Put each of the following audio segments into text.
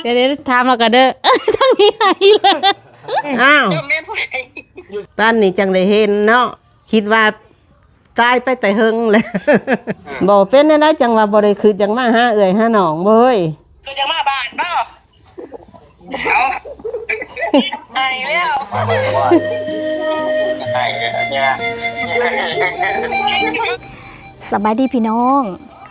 ດຽວໆ ຖາມລາວກ່ອນເດີ. ທາງນີ້ໃຫ້ເລີຍ. ອ້າວ ເຈົ້າແມ່ນຜູ້ໃດ? ຕອນນີ້ຈັ່ງໄດ້ເຫັນເນາະ, ຄິດວ່າຕາຍໄປແຕ່ເຫິງແລ້ວ. ບໍ່ເປັນແນວໃດ ຈັ່ງວ່າບໍ່ໄດ້ຄິດຢາກມາຫາເອື້ອຍຫານ້ອງເວີຍ. ຄືຈະມາບ້ານບໍ່? ເອົາ ໃຫ້ແລ້ວ ໃຫ້ແລ້ວເນຍ. ສະບາຍດີພີ່ນ້ອງ,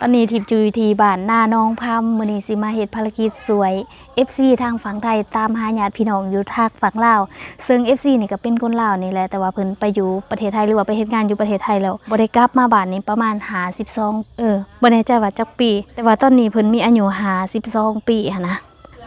ຕອນນີ້ທິບຢູ່ທີ່ບ້ານນາໜອງພຳ. ມື້ນີ້ຊິມາເຮັດພາລະກິດຊ່ວຍເອັຟຊີທາງຝັ່ງໄທຕາມຫາຍາດພີ່ນ້ອງຢູ່ທາງຝັ່ງລາວ, ເຊິ່ງເອັຟຊີນີ້ກໍເປັນຄົນລາວນີ້ແຫຼະ ແຕ່ວ່າເພິ່ນໄປຢູ່ປະເທດໄທ ຫຼືວ່າໄປເຮັດງານຢູ່ປະເທດໄທແລ້ວ ບໍ່ໄດ້ກັບມາບ້ານນີ້ປະມານຫ້າສິບສອງ ເອີ ບໍ່ແນ່ໃຈວ່າຈັກປີ, ແຕ່ວ່າຕອນນີ້ເພິ່ນມີອາຍຸຫ້າສິບສອງປີຫັ້ນນະ.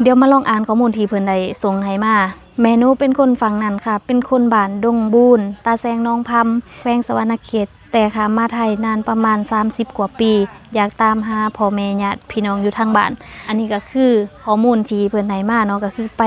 ດຽວມາລອງອ່ານຂໍ້ມູນທີ່ເພິ່ນໄດ້ສົ່ງໃຫ້ມາ. ແມ່ໜູເປັນຄົນຝັ່ງນັ້ນຄ່ະ, ເປັນຄົນບ້ານດົງບູນ, ຕາແຊງ ໜອງພຳ, ແຂວງສະຫວັນນະເຂດ, ແຕ່ຂ້າມມາໄທນານປະມານສາມສິບກວ່າປີ, ຢາກຕາມຫາພໍ່ແມ່ຍາດພີ່ນ້ອງຢູ່ທາງບ້ານ. ອັນນີ້ກໍຄືຂໍ້ມູນທີ່ເພິ່ນໃຫ້ມາເນາະ, ກໍຄືໄປ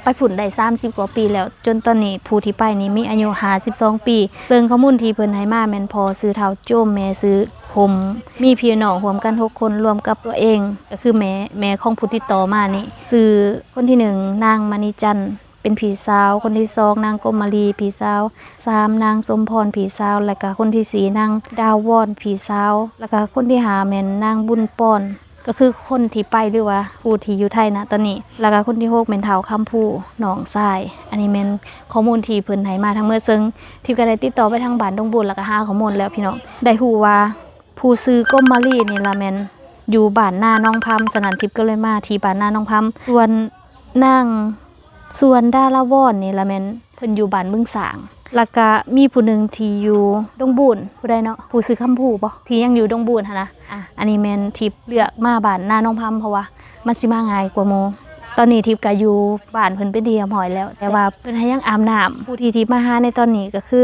ໄປພຸ້ນໄດ້ສາມສິບກວ່າປີແລ້ວ, ຈົນຕອນນີ້ຜູ້ທີ່ໄປນີ້ມີອາຍຸຫ້າສິບສອງປີ. ເຊິ່ງຂໍ້ມູນທີ່ເພິ່ນໃຫ້ມາແມ່ນພໍ່ຊື່ທ້າວໂຈມ, ແມ່ຊື່ຫົ່ມ, ມີພີ່ນ້ອງຮ່ວມກັນຫົກຄົນ ລວມກັບຕົວເອງ ກໍຄືແມ່ ແມ່ຂອງຜູ້ຕິດຕໍ່ມານີ້. ຊື່ຄົນທີໜຶ່ງ ນາງມະນີຈັນ ເປັນພີ່ສາວ, ຄົນທີສອງ ນາງກົມມາລີ ພີ່ສາວ, ສາມ ນາງສົມພອນ ພີ່ສາວ, ແລ້ວກະຄົນທີສີ່ ນາງດາວອນ ພີ່ສາວ, ແລ້ວກະຄົນທີຫ້າ ແມ່ນນາງບຸນປອນ ກໍຄືຄົນທີ່ໄປ ຫຼືວ່າຜູ້ທີ່ຢູ່ໄທນະຕອນນີ້, ແລ້ວກະຄົນທີຫົກ ແມ່ນທ້າວຄຳພູ ນ້ອງຊາຍ. ອັນນີ້ແມ່ນຂໍ້ມູນທີ່ເພິ່ນໃຫ້ມາທັງໝົດ, ເຊິ່ງທິບກໍໄດ້ຕິດຕໍ່ໄປທາງບ້ານດົງບູນ ແລ້ວກະຫາຂໍ້ມູນແລ້ວພີ່ນ້ອງ, ໄດ້ຮູ້ວ່າຜູ້ຊື່ກົມມາລີນີ້ລະແມ່ນຢູ່ບ້ານນາໜອງພຳ, ສະນັ້ນທິບກໍເລີຍມາທີ່ບ້ານນາໜອງພຳ. ສ່ວນນາງ ສ່ວນດາລາວອນນີ້ລະແມ່ນເພິ່ນຢູ່ບ້ານບຶງສ້າງ, ແລ້ວກະມີຜູ້ໜຶ່ງທີ່ຢູ່ດົງບູນ ຜູ້ໃດເນາະ ຜູ້ຊື່ຄຳພູບໍ ທີ່ຍັງຢູ່ດົງບູນຫັ້ນນະ. ອາ ອັນນີ້ແມ່ນທິບເລືອກມາບ້ານນາໜອງພຳ ເພາະວ່າມັນຊິມາງ່າຍກວ່າໝູ່. ຕອນນີ້ທິບກະຢູ່ບ້ານເພິ່ນເປັນທີ່ຮຽບຮ້ອຍແລ້ວ, ແຕ່ວ່າເພິ່ນໃຫ້ຍັງອາບນ້ຳ. ຜູ້ທີ່ທິບມາຫາໃນຕອນນີ້ກໍຄື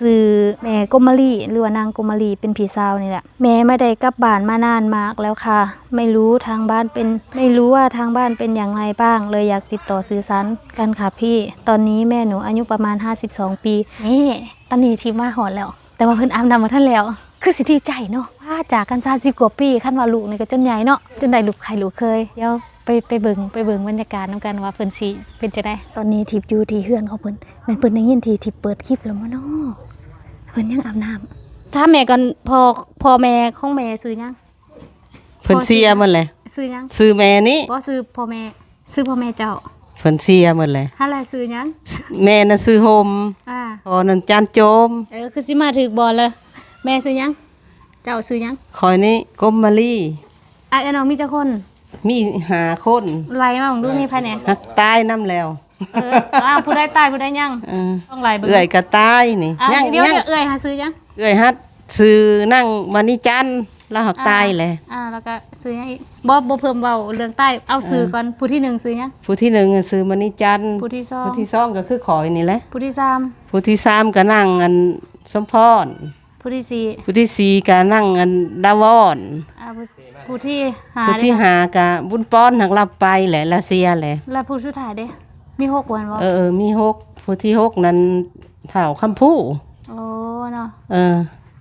ຊື່ແມ່ກົມມາລີ ຫຼືວ່ານາງກົມມາລີ ເປັນພີ່ສາວນີ້ແຫຼະ. แม่ไม่ได้กลับบ้านมานานมากแล้วค่ะ ไม่รู้ทางบ้านเป็น ไม่รู้ว่าทางบ้านเป็นอย่างไรบ้าง เลยอยากติดต่อสื่อสารกันค่ะพี่ ตอนนี้แม่หนูอายุประมาณห้าสิบสองปี. ນີ້ ຕອນນີ້ທີ່ມາຮອດແລ້ວ แต่ว่าเพิ่นอาบน้ำบ่ทันแล้ว คือสิดีใจเนาะ ว่าจากกันสามสิบกว่าปี คันว่าลูกนี่ก็จนใหญ่เนาะ จนได้ลูกไขลูกเขย เดี๋ยว ไป ไปเบิ่ง ไปเบิ่งบรรยากาศนำกันว่าเพิ่นสิเป็นจั่งใด. ตอนนี้ทิพย์อยู่ที่เฮือนของเพิ่น แม่นเพิ่นได้ยินที่ทิพย์เปิดคลิปแล้วบ่น้อ เพิ่นยังอาบน้ำ ถามแม่ก่อน พ่อ พ่อแม่ของแม่ชื่อหยัง? เพิ่นเสียหมดแล้ว ชื่อหยัง? ชื่อแม่นี่ บ่ ชื่อพ่อแม่ ชื่อพ่อแม่เจ้า เพิ่นเสียหมดแล้ว หั่นแหละ ชื่อหยัง? แม่น่ะชื่อโฮม อ่า พ่อนั่นจานโจม เออ คือสิมาถืกบ่อนเลย แม่ชื่อหยัง? เจ้าชื่อหยัง? ข้อยนี่กมมาลี อ้ายเอื้อยน้องมีจักคน? มีห้าคน ไล่มาเบิ่งดูมีไผแหน่ หักตายนำแล้ว เออ อ้าว ผู้ใดตายผู้ใดยัง เออ ต้องไล่เบิ่ง เอื้อยก็ตายนี่ อ่ะ ยัง เดี๋ยว ยัง เดี๋ยว เอื้อยหาชื่อหยัง? เอื้อยหัดชื่อนางมณีจันทร์ ลาวหักตายแหละ อ่า แล้วก็ชื่อหยังอีก? บ่ บ่เพิ่มเว้าเรื่องตาย เอาชื่อก่อน เออ ผู้ที่หนึ่งชื่อหยัง? ผู้ที่หนึ่งชื่อมณีจันทร์ ผู้ที่สอง ผู้ที่สองก็คือข้อยนี่แหละ ผู้ที่สาม ผู้ที่สามก็นางอันสมพร ผู้ที่สี่ ผู้ที่สี่กะนางอันดาวอน อ่า ผู้ ผู้ที่ห้า ผู้ที่ เด้ ห้ากะบุญปอน หักลาวไปแหละ ลาวเสียแหละ แล้วผู้สุดท้ายเด้ มีหกบ่แม่นบ่ เออ เออ มีหก ผู้ที่หกนั้นท้าวคำภู โอ้ เนาะ เออ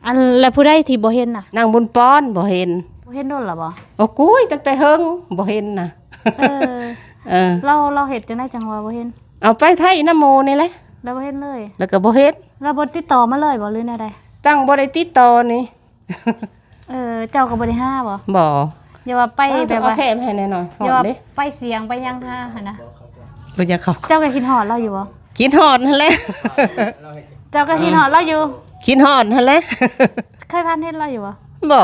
อัน แล้วผู้ใดที่บ่เห็นน่ะ นางบุญปอนบ่เห็น บ่เห็นโดนแล้วบ่ โอ้กุย ตั้งแต่เฮิงบ่เห็นน่ะ เออ เออ ลาว ลาวเฮ็ดจั่งใดจั่งว่าบ่เห็น เอาไปไถนำหมู่นี่แหละ แล้วบ่เห็นเลย แล้วก็บ่เห็น แล้วบ่ติดต่อมาเลยบ่ หรือแนวใด ตั้งบ่ได้ติดต่อนี่ เออ เจ้าก็บ่ได้หาบ่ บ่ อย่าว่าไปแบบว่า เอาแพร่มาให้แน่หน่อย อย่าว่า ฮ้อนเด้ ไปเสียงไปหยังหาหั่นนะ บ่อยากเข้า เจ้าก็คิดฮอดลาวอยู่บ่ คิดฮอดหั่นแหละ เจ้าก็คิดฮอดลาวอยู่ คิดฮอดหั่นแหละ เคยผ่านเห็นลาวอยู่บ่ บ่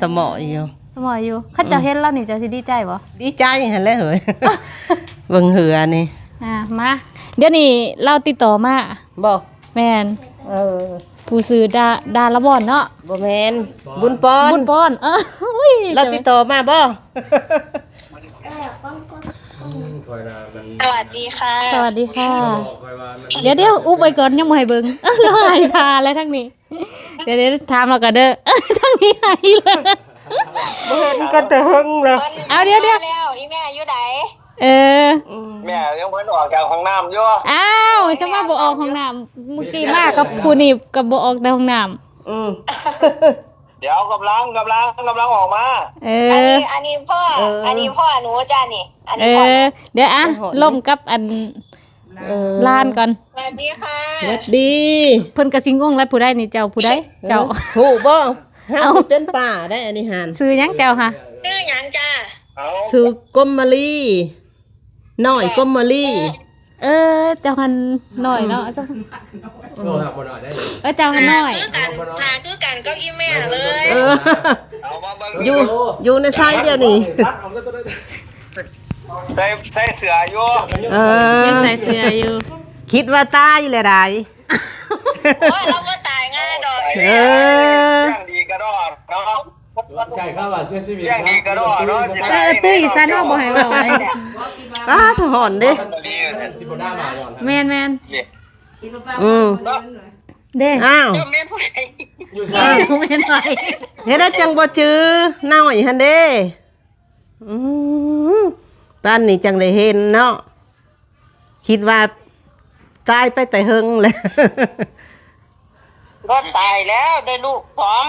สมออยู่ สมออยู่ คันเจ้าเห็นลาวนี่เจ้าสิดีใจบ่ ดีใจหั่นแหละเฮ้ย เบิ่งเฮือนี่ อ่า มา เดี๋ยวนี้ลาวติดต่อมา บ่ แม่น เออ ผู้ชื่อดา ดาละวอนเนาะ บ่แม่น บุญปอน บุญปอน เออ อุ้ย ลาวติดต่อมาบ่ สวัสดีค่ะ สวัสดีค่ะ เดี๋ยวๆ อุบไว้ก่อน ยังบ่ให้เบิ่ง ลาวให้ท่าแล้วทางนี้ เดี๋ยวๆ ถามลาวก่อนเด้อ ทางนี้ให้เลย บ่เห็นกันแต่เฮิงแล้ว เอา เดี๋ยวๆ แล้วอีแม่อยู่ใด เออ แม่ยังบ่ทันออกจากห้องน้ำอยู่ อ้าว สมมาบ่ออกห้องน้ำ เมื่อกี้มากับผู้นี้ก็บ่ออกแต่ห้องน้ำ อืม เดี๋ยวกำลัง กำลัง กำลังออกมา ເອີ ອັນນີ້ ອັນນີ້ພໍ່ ເອີ ອັນນີ້ພໍ່ໜູຈ້ານີ້ ອັນນີ້ ເອີ ພໍ່ໜູ ດຽວ ອ່ະ ໄປຮອດ ລົມກັບອັນ ເອີ ຫຼານກ່ອນ ສະຫວັດດີຄ່ະ ສະຫວັດດີ ເພິ່ນກະຊິງົງແລ້ວ ຜູ້ໃດນີ້ເຈົ້າ ຜູ້ໃດ ເອີ ເຈົ້າ ຮູ້ບໍ່? ເຮົາ ເອົ້າ ເປັນປ້າໄດ໋ ອັນນີ້ຫັ້ນ ຊື່ຫຍັງເຈົ້າຫະ? ຊື່ຫຍັງຈ້າ? ເອົາ ຊື່ກົມມະລີ ນ້ອຍ ເອີ ກົມມະລີ ເອີ ເຈົ້າຫັ້ນນ້ອຍເນາະ ອືມ ເຈົ້າ ໂອ້ ໜ້າບໍ່ນ້ອຍເດ້ ເອີ ເຈົ້າຫັ້ນນ້ອຍ ໜ້າຄືກັນ ໜ້າຄືກັນກັບອີ່ແມ່ເລີຍ ເອີ ເອົາມາເບິ່ງ ຢູ່ ຢູ່ໃນໄຊດຽວນີ້ ໃສ່ ໃສ່ເສື້ອຢູ່ ເອີ ຍັງໃສ່ເສື້ອຢູ່ ຄິດວ່າຕາຍແລ້ວໃດ ໂອ້ຍ ລາວບໍ່ຕາຍງ່າຍດອກ ເອີ ຍັງດີກະດອກເນາະ ໃສ່ຄຳວ່າເສຍຊີວິດ ຍັງດີກະດອກເນາະ ເອີ ຕຸ້ຍຊັ້ນເຮົາບໍ່ໃຫ້ເວົ້າ ອ້າ ຮ້ອນເດ້ ຊິບໍ່ໜ້າມາຍ້ອນ ແມ່ນໆ ອືມ ເດ້ ອ້າວ ເຈົ້າແມ່ນຜູ້ໃດ ຢູ່ໃສ ເຈົ້າແມ່ນໃຜ ເຮັດໃດຈັ່ງບໍ່ຈື່ ນ້ອຍຫັ້ນເດ້ ອືມ ປານນີ້ຈັ່ງໄດ້ເຫັນເນາະ ຄິດວ່າຕາຍໄປແຕ່ເຫິງແລ້ວ ບໍ່ຕາຍແລ້ວ ໄດ້ລູກສອງ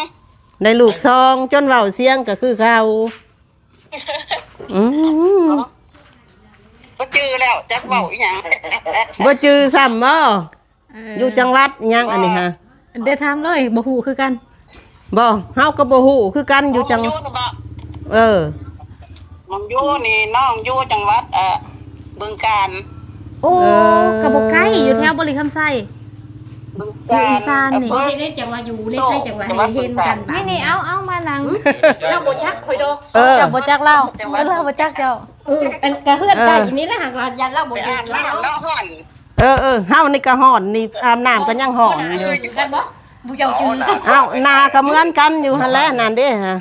ໄດ້ລູກສອງ ຈົນເວົ້າສຽງກະຄືເກົ່າ ອືມ ບໍ່ຈື່ແລ້ວ ຈັກເວົ້າອີ່ຫຍັງ ບໍ່ຈື່ຊ້ຳບໍ? ເອີ ຢູ່ຈັງຫວັດຫຍັງອັນນີ້ຫະ? ບໍ່ ດຽວຖາມເລີຍ ບໍ່ຮູ້ຄືກັນ ບໍ່ ເຮົາກະບໍ່ຮູ້ຄືກັນ ຢູ່ຈັງ ຢູ່ນີ້ບໍ່? ເອີ ນ້ອງຢູ່ນີ້ ນ້ອງຢູ່ຈັງຫວັດ ເອີ ບຶງການ ໂອ້ ເອີ ກະບໍ່ໄກ ຢູ່ແຖວບໍລິຄຳໄຊ ບຶງການ ຢູ່ອີສານນີ້ ເອີ ບໍ່ເຫັນໄດ້ ຈັ່ງວ່າຢູ່ໃນໄຊ ຈັ່ງວ່າໃຫ້ເຫັນກັນ ນີ້ໆ ເອົາ ເອົາມານັ່ງ ລາວບໍ່ຈັກຂ້ອຍດອກ ເອີ ເຈົ້າບໍ່ຈັກລາວ ລາວບໍ່ຈັກເຈົ້າ ເອີ ອັນກະເຮືອນໃກ້ນີ້ແຫຼະ ຫາກວ່າຢ້ານລາວບໍ່ຢູ່ ເອີ ເອີ ເຮົານີ້ກະຮ້ອນນີ້ ອາບນ້ຳກະຍັງຮ້ອນຢູ່ ເຈົ້າຈື່ກັນບໍ່? ບໍ່ເຈົ້າຈື່ກັນ ເອົ້າ ໜ້າກະເໝືອນກັນຢູ່ຫັ້ນແຫຼະ ນັ້ນເດ້ຫະ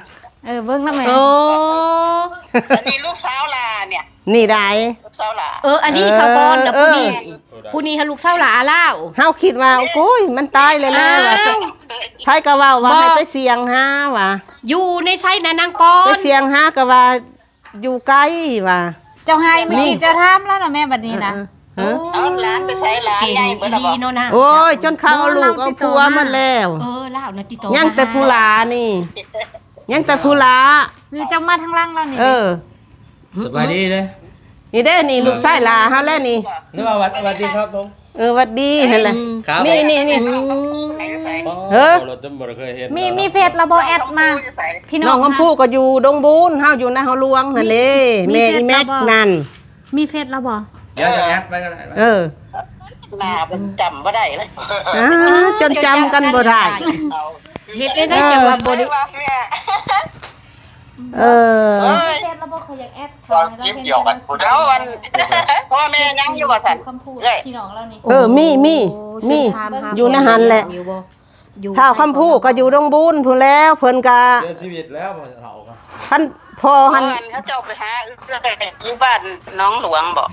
ເອີ ເບິ່ງນຳແມ່ ໂອ້ ອັນນີ້ລູກສາວຫຼ້ານີ້ ນີ້ໃດ໋ ລູກສາວຫຼ້າ ເອີ ອັນນີ້ ເອີ ສາວກອນ ແລ້ວຜູ້ນີ້ ເອີ ຜູ້ນີ້ຫາລູກສາວຫຼ້າລາວ ເຮົາຄິດວ່າ ໂອ້ຍ ມັນຕາຍແລ້ວແຫຼະວ່າ ອ້າວ ໃຜກະເວົ້າວ່າ ບໍ່ ໃຫ້ໄປສ່ຽງຫາວ່າ ຢູ່ໃນໄຊນະນາງປອນ ໄປສ່ຽງຫາກະວ່າ ຢູ່ໄກວ່າ ເຈົ້າໃຫ້ມື້ກີ້ ເຈົ້າຖາມລາວນະແມ່ ບັດນີ້ນະ ເອີ ເອີ ເອົ້າ ຫຼານໄປໃສ? ຫຼານໃຫຍ່ເບິດແລ້ວບໍ່? ໂອ້ຍ ຈົນເຂົາເອົາລູກເອົາຜົວໝົດແລ້ວ ເອີ ລາວນະຕິດຕໍ່ ຍັງແຕ່ຜູ້ຫຼ້ານີ້ ຍັງແຕ່ຜູ້ຫຼ້າ ນີ້ເຈົ້າມາທາງຫຼັງລາວນີ້ ເອີ ສະບາຍດີເດ້ ນີ້ເດ້ ນີ້ລູກຊາຍຫຼ້າເຮົາແຫຼະນີ້ ຫຼືວ່າຫວັດ ຫວັດດີຄັບຜົມ ເອີ ຫວັດດີຫັ້ນແຫຼະ ນີ້ ນີ້ ນີ້ ອືມ ເຮີ ມີ ມີເຟສລະບໍ່? ແອັດມາ ພີ່ນ້ອງ ນ້ອງຄຳພູກະຢູ່ດົງບູນ ເຮົາຢູ່ນາເຮົາຫຼວງຫັ້ນເດ້ ມີ ແມ່ອີແມັກນັ້ນ ມີເຟສລະບໍ່? ດຽວຈະແອັດໄປກະໄດ້ ເອີ ໜ້າເພິ່ນຈຳບໍ່ໄດ້ເລີຍ ອ່າ ຈົນຈຳກັນບໍ່ໄດ້ ເຮັດໄດ້ຈັ່ງວ່າບໍ່ໄດ້ ເອີ ເອີຍ ເຟສລະບໍ່? ຂ້ອຍຢາກແອັດເຂົາ ຄລິບດຽວກັນພຸ້ນ ເອົາ ອັນ ພໍ່ແມ່ຍັງຢູ່ບໍ່ຊັ້ນ? ຄຳພູ ເອື້ອຍ ພີ່ນ້ອງລາວນີ້ ເອີ ມີ ມີ ມີ ຢູ່ໃນຫັ້ນແຫຼະ ຢູ່ບໍ່? ທ້າວຄຳພູກະຢູ່ດົງບູນພຸ້ນແລ້ວ ເພິ່ນກະເສຍຊີວິດແລ້ວ ພໍ່ເຖົ້າ ຄັນພໍ່ຫັ້ນ ເຂົາເຈົ້າໄປຫາເອື້ອຍຢູ່ບ້ານໜອງຫຼວງບໍ?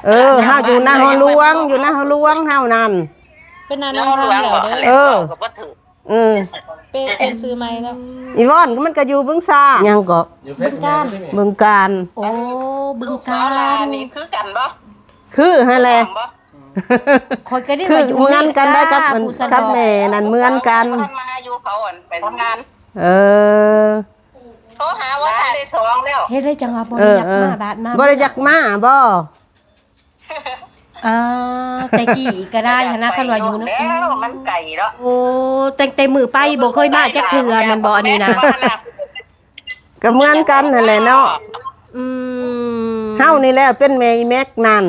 ເອີ ເຮົາຢູ່ນາເຮົາຫຼວງ ຢູ່ນາເຮົາຫຼວງເຮົານັ້ນ ເປັນນານາງທາງແລ້ວເດີ ເອີ ກະບໍ່ຖືກ ເອີ ປ່ຽນ ປ່ຽນຊື່ໃໝ່ແລ້ວ ອີວອນ ມັນກະຢູ່ບຶງຊາ ຫຍັງເກາະ ບຶງການ ບຶງການ ໂອ້ ບຶງການ ນີ້ຄືກັນບໍ? ຄືຫັ້ນແຫຼະ ຂ້ອຍກະໄດ້ວ່າຢູ່ເໝືອນກັນໄດ້ກັບ ກັບແມ່ນັ້ນເໝືອນກັນ ມາຢູ່ເຂົາ ອັນ ໄປທຳງານ ເອີ ໂທຫາວ່າຊັ້ນ ໄດ້ສອງແລ້ວ ເຮັດໄດ້ຈັ່ງວ່າບໍ່ໄດ້ຢາກມາ ເອີ ບາດມາ ບໍ່ໄດ້ຢາກມາບໍ? ອ່າ ແຕ່ກີ້ກະໄດ້ຫັ້ນນະ ຄັນວ່າຢູ່ນະ ແລ້ວມັນໄກເນາະ ໂອ້ ຕັ້ງແຕ່ມື້ໄປບໍ່ເຄີຍມາຈັກເທື່ອແມ່ນບໍ່ ອັນນີ້ນະ ກະເໝືອນກັນຫັ້ນແຫຼະເນາະ ອືມ ເຮົານີ້ແຫຼະເປັນແມ່ອີແມັກນັ້ນ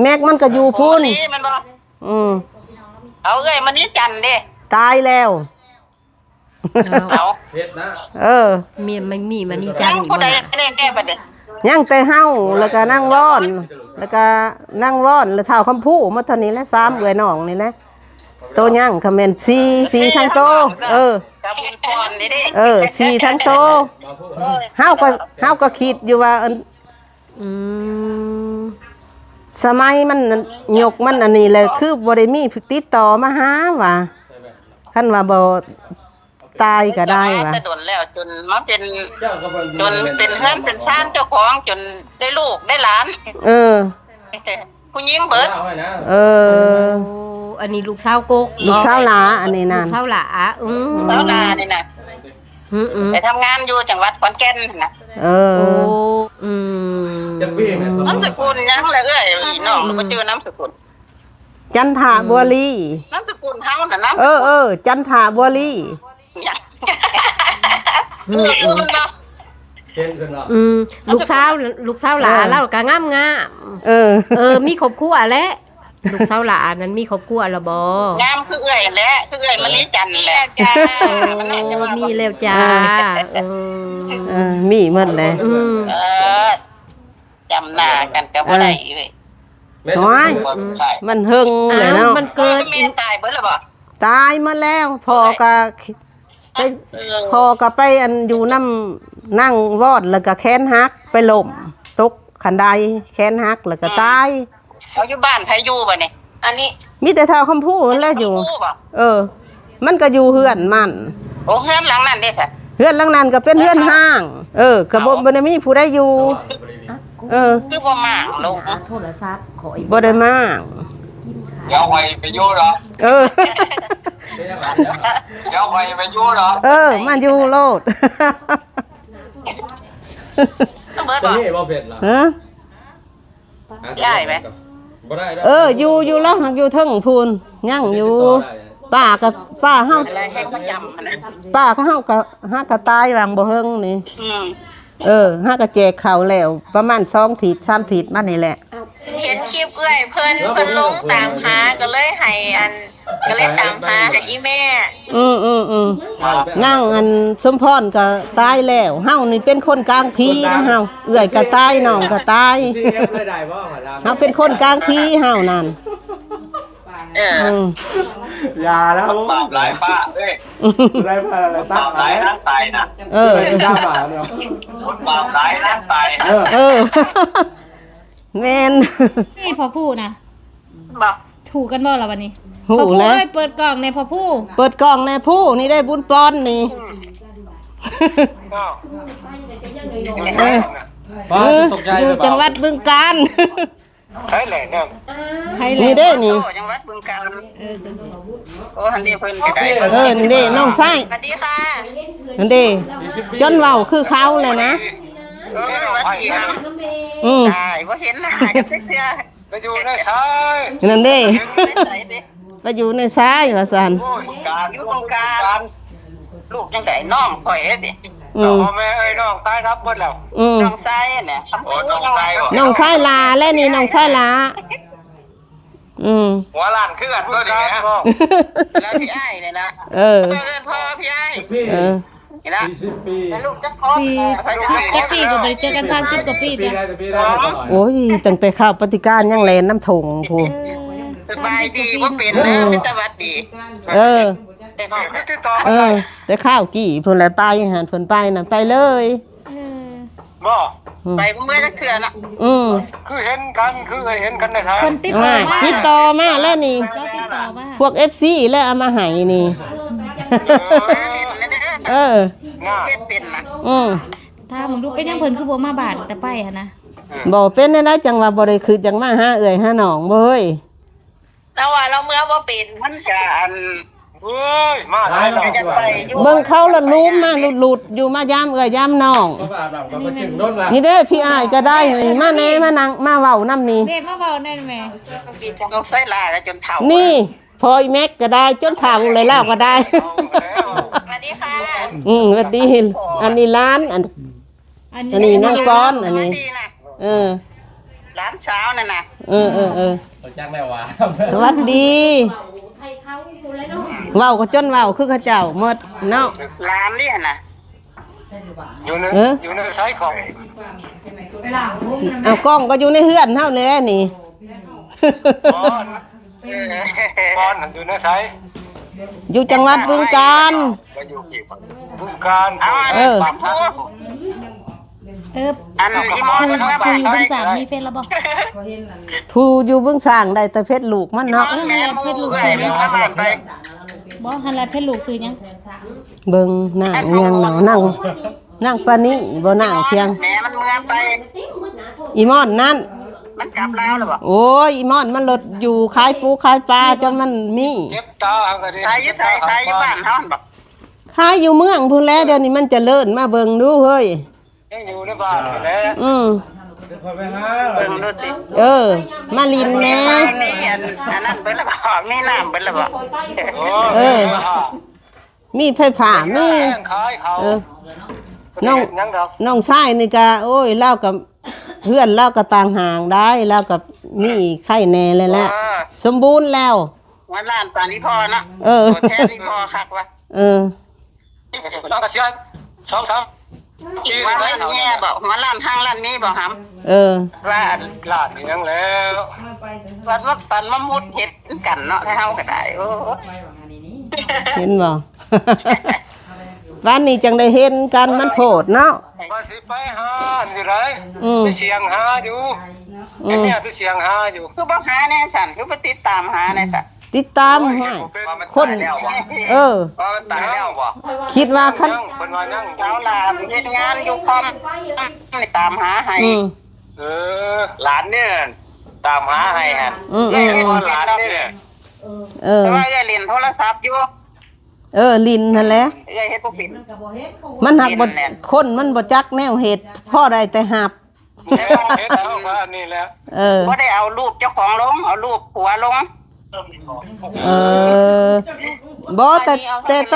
ແມັກມັນກະຢູ່ພຸ້ນ ອືມ ເອົາ ເອື້ອຍມະນີຈັນເດ້ ຕາຍແລ້ວ ເອົາ ເຮັດນະ ເອີ ມີ ມັນມີມະນີຈັນອີກບໍ່ນະ ຍັງແຕ່ເຮົາ ແລ້ວກະນາງວອນ ແລ້ວກະນາງວອນ ແລ້ວທ້າວຄຳພູ ໝົດເທົ່ານີ້ແຫຼະ ສາມເອື້ອຍນ້ອງນີ້ແຫຼະ ໂຕຍັງກະແມ່ນສີ່ ສີ່ທັງໂຕ ເອີ ເອີ ສີ່ທັງໂຕ ເຮົາກະ ເຮົາກະຄິດຢູ່ວ່າ ອືມ ສະໄໝມັນຍົກມັນອັນນີ້ແຫຼະ ຄືບໍ່ໄດ້ມີຕິດຕໍ່ມາຫາວ່າ ຄັນວ່າບໍ່ຕາຍກະໄດ້ວ່າ ແຕ່ດົນແລ້ວ ຈົນມາເປັນ ຈົນເປັນເຮືອນເປັນຊານເຈົ້າຂອງ ຈົນໄດ້ລູກໄດ້ຫຼານ ເອີ ຜູ້ຍິງເບິດ ເອີ ໂອ້ ອັນນີ້ລູກສາວກົກ ລູກສາວຫຼ້າ ອັນນີ້ນັ້ນ ລູກສາວຫຼ້າ ອືມ ສາວຫຼ້ານີ້ນະ ອືມໆ ໄປທຳງານຢູ່ຈັງຫວັດຂອນແກ່ນຫັ້ນນະ. ເອີ ໂອ້ ອືມ ຈັກປີແມ່ນສະ ນາມສະກຸນຫຍັງລະເອື້ອຍ ນ້ອງບໍ່ຈື່ນາມສະກຸນ. ຈັນທະບົວລີ ນາມສະກຸນເຮົານະ ນາມສະກຸນ ເອີໆ ຈັນທະບົວລີ. ອືມໆ ເຫັນຂຶ້ນເນາະ ອືມ ລູກສາວ ລູກສາວຫຼ້າ ເອີ ລາວກະງາມໆ. ເອີ ເອີ ມີຄອບຄົວແຫຼະ ລູກສາວຫຼ້ານັ້ນມີຄອບຄົວລະບໍ່? ງາມຄືເອື້ອຍແຫຼະ ຄືເອື້ອຍມະລີຈັນແຫຼະ. ໂອ້ ມີແລ້ວຈ້າ ເອີ ເອີ ມີໝົດແຫຼະ ອືມ ເອີ ຈຳໜ້າກັນກໍບໍ່ໄດ້ເອີຍ. ໂອ້ຍ ມັນເຫິງແລ້ວເນາະ ມັນເກີດ ແມ່ຕາຍເບິດແລ້ວບໍ່? ຕາຍໝົດແລ້ວ ພໍ່ກໍໄປ ເອີ ພໍ່ກໍໄປອັນຢູ່ນຳນາງວອນ ແລ້ວກໍແຂນຫັກ ໄປລົ້ມຕົກຄັນໄດ ແຂນຫັກ ແລ້ວກໍຕາຍ. ເອົາ ຢູ່ບ້ານໃຜຢູ່ບັດນີ້? ອັນນີ້ ມີແຕ່ທ້າວຄຳພູຫັ້ນແຫຼະຢູ່. ເອີ ມັນກໍຢູ່ເຮືອນມັນ. ໂອ້ ເຮືອນຫຼັງນັ້ນເດ້ຊະ? ເຮືອນຫຼັງນັ້ນກໍເປັນເຮືອນຮ້າງ. ເອີ ກໍບໍ່ ບໍ່ໄດ້ມີຜູ້ໃດຢູ່. ເອີ ຄືບໍ່ມ້າງລົງ ໂທລະສັບຂ້ອຍ ບໍ່ໄດ້ມ້າງ. ດຽວຂ້ອຍໄປຢູ່ດອກ. ເອີ ດຽວຂ້ອຍໄປຢູ່ດອກ. ເອີ ມາຢູ່ໂລດ. ເບິດບໍ່? ບໍ່ເຜັດລະ ຮະ? ຍ້າຍໄປ ບໍ່ໄດ້ດອກ. ເອີ ຢູ່ ຢູ່ລາວຫາກຢູ່ເທິງພຸ້ນ ຍັງຢູ່. ປ້າກໍ ປ້າເຮົາ ປ້າກໍເຮົາກໍຫາກະຕາຍຫວ່າງບໍ່ເຫິງນີ້. ອືມ ເອີ ຫາກະແຈກເຂົ້າແລ້ວ ປະມານສອງທິດສາມທິດມານີ້ແຫຼະ. ເຫັນຄລິບເອື້ອຍເພິ່ນ ເພິ່ນລົງຕາມຫາ ກໍເລີຍໃຫ້ອັນ ກໍເລີຍຕາມຫາໃຫ້ອີ່ແມ່. ອືມໆໆ ນາງອັນສົມພອນກໍຕາຍແລ້ວ. ເຮົານີ້ເປັນຄົນກາງຜີນະເຮົາ ເອື້ອຍກໍຕາຍ ນ້ອງກໍຕາຍ. ເຮົາເປັນຄົນກາງຜີເຮົານັ້ນ. ເອີ ອືມ ຢ່າແລ້ວ ບາບຫຼາຍປ້າເອີຍ. ໄດ້ປ້າຫຼາຍ ບາບຫຼາຍນາງຕາຍນະ. ເອີ ໄດ້ປ້າເນາະ ບາບຫຼາຍນາງຕາຍ. ເອີ ເອີ ແມ່ນ. ນີ້ພໍ່ຜູ້ນະ ບໍ່ ຖືກກັນບໍ່ລະບັດນີ້? ຮູ້ແລ້ວ ພໍ່ຜູ້ເອີຍ ເປີດກ້ອງແດ່ພໍ່ຜູ້ ເປີດກ້ອງແດ່ຜູ້. ນີ້ໄດ້ບຸນປອນນີ້. ເອີ ເອີ ຢູ່ຈັງຫວັດບຶງການ. ໃຜແຫຼະເນາະ ໃຜແຫຼະ ນີ້ເດ້ນີ້ ໂອ້ ຈັງຫວັດບຶງການ. ເອີ ໂອ້ ຫັ້ນເດ້ເພິ່ນກໍໄດ້. ເອີ ນີ້ເດ້ນ້ອງຊາຍ. ສະຫວັດດີຄ່ະ. ຫັ້ນເດ້ ຈົນເວົ້າຄືເຂົາແຫຼະນະ. ເອີ ສະຫວັດດີຄ່ະ. ອືມ ຕາຍ ບໍ່ເຫັນໜ້າກັນຈັກເທື່ອ. ໄປຢູ່ໃນຊາຍ ນັ້ນເດ້ ໄປຢູ່ໃນຊາຍວ່າຊັ້ນ. ໂອ້ຍ ການ ຢູ່ກາງການ ລູກຈັ່ງໃດ ນ້ອງຂ້ອຍເດ້. ອືມ ພໍ່ແມ່ເອີຍ ນ້ອງຊາຍຮັບເບິດແລ້ວ. ອືມ ນ້ອງຊາຍຫັ້ນແຫຼະ. ໂອ້ ນ້ອງຊາຍ ນ້ອງຊາຍຫຼ້າແຫຼະນີ້ ນ້ອງຊາຍຫຼ້າ. ອືມ ຫົວລ້ານຄືກັນຕົວນີ້ແຫຼະ ແລ້ວພີ່ອ້າຍນີ້ນະ. ເອີ ເອີ້ນພໍ່ພີ່ອ້າຍ. ເອີ ນີ້ນະ ສີ່ສິບປີ ລູກຈັກຄົນ? ສີ່ສິບ ຈັກປີກໍບໍ່ໄດ້ເຈີກັນ ສາມສິບກວ່າປີເດ້. ໂອ້ຍ ຕັ້ງແຕ່ຄາວປະຕິການຍັງແລ່ນນຳທົ່ງພຸ້ນ. ເອີ ສະບາຍດີ ບໍ່ເປັນ ເອີ ສະຫວັດດີ. ເອີ ແຕ່ຄາວ ເອີ ແຕ່ຄາວກີ້ພຸ້ນແຫຼະ ໄປຫັ້ນເພິ່ນໄປນະ ໄປເລີຍ. ເອີ ບໍ່ ອືມ ໄປບໍ່ເມືອຈັກເທື່ອນະ. ອືມ ຄືເຫັນກັນ ຄືເຫັນກັນໃນທາງ ເພິ່ນຕິດຕໍ່ມາ ຕິດຕໍ່ມາແລ້ວນີ້ ລາວຕິດຕໍ່ມາ ພວກເອັຟຊີແລ້ວເອົາມາໃຫ້ນີ້. ເອີ ເອີ ເຮັດເປັນນະ. ອືມ ຖາມເບິ່ງດູ ເປັນຫຍັງເພິ່ນຄືບໍ່ມາບ້ານແຕ່ໄປຫັ້ນນະ? ບໍ່ເປັນແນວໃດ ຈັ່ງວ່າບໍ່ໄດ້ຄິດຢາກມາຫາເອື້ອຍຫານ້ອງເວີຍ. ລາວວ່າລາວເມືອບໍ່ເປັນ ມັນກະອັນ ເອີຍ ມາຫຼາຍແລ້ວ ເບິ່ງເຂົາລະລຸມມາຫຼຸດໆຢູ່ ມາຢາມເອື້ອຍຢາມນ້ອງ. ນີ້ເດ້ ພີ່ອ້າຍກໍໄດ້ ນີ້ ມາແດ່ ມານັ່ງ ມາເວົ້ານຳນີ້. ເດ້ ມາເວົ້າແດ່ແມ່. ນ້ອງຊາຍຫຼ້າກໍຈົນເຖົ້າ ນີ້ ພໍ່ອີແມັກກໍໄດ້ ຈົນເຖົ້າແລ້ວ ລາວກໍໄດ້. ສະຫວັດດີຄ່ະ. ອືມ ຫວັດດີ. ອັນນີ້ຫຼານ ອັນ ອັນນີ້ ອັນນີ້ນ້ອງປອນ ອັນນີ້ ເອີ ຫຼານສາວນັ້ນນະ. ເອີໆໆ ຮູ້ຈັກແລ້ວວ່າ ສະຫວັດດີ. ເວົ້າກໍຈົນເວົ້າຄືເຂົາເຈົ້າໝົດເນາະ. ຫຼານນີ້ນະ ຢູ່ໃນ ເອີ ຢູ່ໃນໄຊຂອງ ເອົາ ກ້ອງກໍຢູ່ໃນເຮືອນເຮົາແຫຼະນີ້. ປອນ ປອນຫັ້ນຢູ່ໃນໃສ? ຢູ່ຈັງຫວັດບຶງການ. ບຶງການ. ເອີ ເອີ ອັນ ຜູ້ ຜູ້ຢູ່ບຶງສາງມີເຟສແລ້ວບໍ່? ຜູ້ຢູ່ບຶງສາງໄດ້ແຕ່ເຟສລູກມັນເນາະ. ເອີ ເຟສລູກຊື່ຫຍັງ? ບໍ່ ຫັ້ນລະ ເຟສລູກຊື່ຫຍັງ? ເບິ່ງນາງຫຍັງເນາະ ນາງ ນາງປານີບໍ່ ນາງພຽງ ແມ່ມັນເມືອໄປ ອີມອນນັ້ນ ມັນກັບລາວແລ້ວບໍ່? ໂອ້ຍ ອີມອນມັນລົດຢູ່ຂາຍປູຂາຍປາຈົນມັນມີ ເຈັບຕາ ຕາຍຢູ່ໃສ? ຕາຍຢູ່ບ້ານເຮົາຫັ້ນບໍ່? ຂາຍຢູ່ເມືອງພຸ້ນແຫຼະ ດຽວນີ້ມັນຈະເລີນ ມາເບິ່ງດູເຮີ້ຍ. ຍັງຢູ່ໃນບ້ານນີ້ແຫຼະ. ອືມ ເບິ່ງດູຕິ. ເອີ ມາຫຼິ້ນແດ່. ມີອັນ ອັນນັ້ນເບິດລະບໍ? ມີນ້ຳເບິດລະບໍ? ໂອ້ ເອີ ມີໄຟຟ້າ ມີ ເອີ ນ້ອງ ເຮັດຫຍັງດອກ? ນ້ອງຊາຍນີ້ກະ ໂອ້ຍ ລາວກະ ເຮືອນລາວກະຕ່າງຫາງໄດ໋ ລາວກະມີໄຄແດ່ແລ້ວແຫຼະ. ສົມບູນແລ້ວ. ເງິນລ້ານປານອີ່ພໍ່ເນາະ. ເອີ ຕົວແທນອີ່ພໍ່ຄັກວ່າ. ເອີ ນ້ອງກະເສຍສອງສາມປີແລ້ວ. ເງິນລ້ານແດ່ບໍ? ເງິນລ້ານຮັ່ງລ້ານມີບໍຫຳ? ເອີ ວ່າລ້ານນີ້ຍັງແລ້ວ. ວັດວ່າປັນມາມຸດເຮັດກັນເນາະ ໃຫ້ເຮົາກະໄດ້. ໂອ້ ເຫັນບໍ່? ວັນນີ້ຈັ່ງໄດ້ເຫັນກັນ ມັນໂພດເນາະ. ວ່າຊິໄປຫາອັນນີ້ໄດ໋. ອືມ ໄປສ່ຽງຫາຢູ່. ອືມ ໄອ້ເມຍໄປສ່ຽງຫາຢູ່. ຄືບໍ່ຫາແດ່ຊັ້ນ? ຄືບໍ່ຕິດຕາມຫາແດ່ຊັ້ນ? ຕິດຕາມ. ໂອ້ຍ ຫ້ວຍ ຄົນຕາຍແລ້ວບໍ? ເອີ ວ່າມັນຕາຍແລ້ວບໍ? ຄິດວ່າຄັນ ເພິ່ນວ່າຍັງ ສາວຫຼ້າເຮັດງານຢູ່ຄອມ ໄປຕາມຫາໃຫ້. ອືມ ເອີ ຫຼານນີ້ຕາມຫາໃຫ້ຫັ້ນ. ອືມ ເອີ ຫຼານນີ້ ເອີ ແຕ່ວ່າເອື້ອຍຫຼິ້ນໂທລະສັບຢູ່. ເອີ ຫຼິ້ນຫັ້ນແຫຼະ. ເອື້ອຍເຮັດບໍ່ເປັນ. ມັນຫາກບໍ່ ຄົນມັນບໍ່ຈັກແນວເຮັດ ພໍໄດ້ແຕ່ຮັບ. ເຮັດເຮົາກະອັນນີ້ແຫຼະ. ເອີ ບໍ່ໄດ້ເອົາຮູບເຈົ້າຂອງລົງ ເອົາຮູບຜົວລົງ. ເອີ ບໍ່ ແຕ່ ແຕ່ໂຕ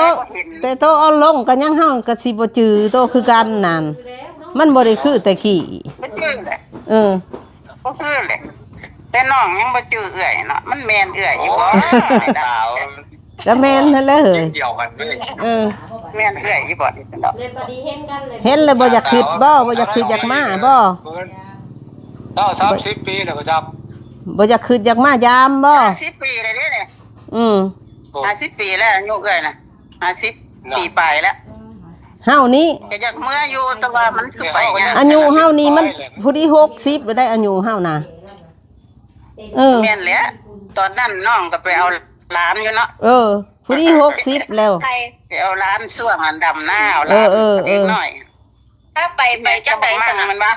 ແຕ່ໂຕເອົາລົງກະຍັງ ເຮົາກະຊິບໍ່ຈື່ໂຕຄືກັນນັ້ນ. ມັນບໍ່ໄດ້ຄືແຕ່ກີ້. ບໍ່ຈື່ແຫຼະ. ເອີ ບໍ່ຄືແຫຼະ. ແຕ່ນ້ອງຍັງບໍ່ຈື່ເອື້ອຍເນາະ ມັນແມ່ນເອື້ອຍຢູ່ບໍ່? ໂອ້ຍ ດາວ ກະແມ່ນຫັ້ນແຫຼະເຮີ້ຍ. ດຽວກັນເລີຍ. ເອີ ແມ່ນເອື້ອຍຢູ່ບໍ່ນີ້ຊັ້ນດອກ? ເຫັນແລ້ວບໍ່ຢາກຄຶດບໍ່? ບໍ່ຢາກຄຶດຢາກມາບໍ່? ເກົ້າ ສາມສິບປີແລ້ວບໍ່ຈັກ. ບໍ່ຢາກຄຶດຢາກມາຢາມບໍ່? ຫ້າສິບປີແລ້ວເດ້ນີ້. ອືມ ຫ້າສິບປີແລ້ວ ອາຍຸເອື້ອຍນະ ຫ້າສິບປີປາຍແລ້ວ. ເຮົານີ້ກະຢາກເມືອຢູ່ ແຕ່ວ່າມັນຄືໄປຍາກ. ອາຍຸເຮົານີ້ມັນພໍດີຫົກສິບແລ້ວໄດ໋ ອາຍຸເຮົານະ. ເອີ ແມ່ນແຫຼະ. ຕອນນັ້ນນ້ອງກະໄປເອົາຫຼານຢູ່ເນາະ. ເອີ ພໍດີຫົກສິບແລ້ວ ໄປເອົາຫຼານຊ່ວງອັນດຳນາ ເອົາຫຼານ ເອີ ເອີ ເດັກນ້ອຍ. ຖ້າໄປ ໄປຈັ່ງໃດຊັ້ນນະ? ມັນວ່າ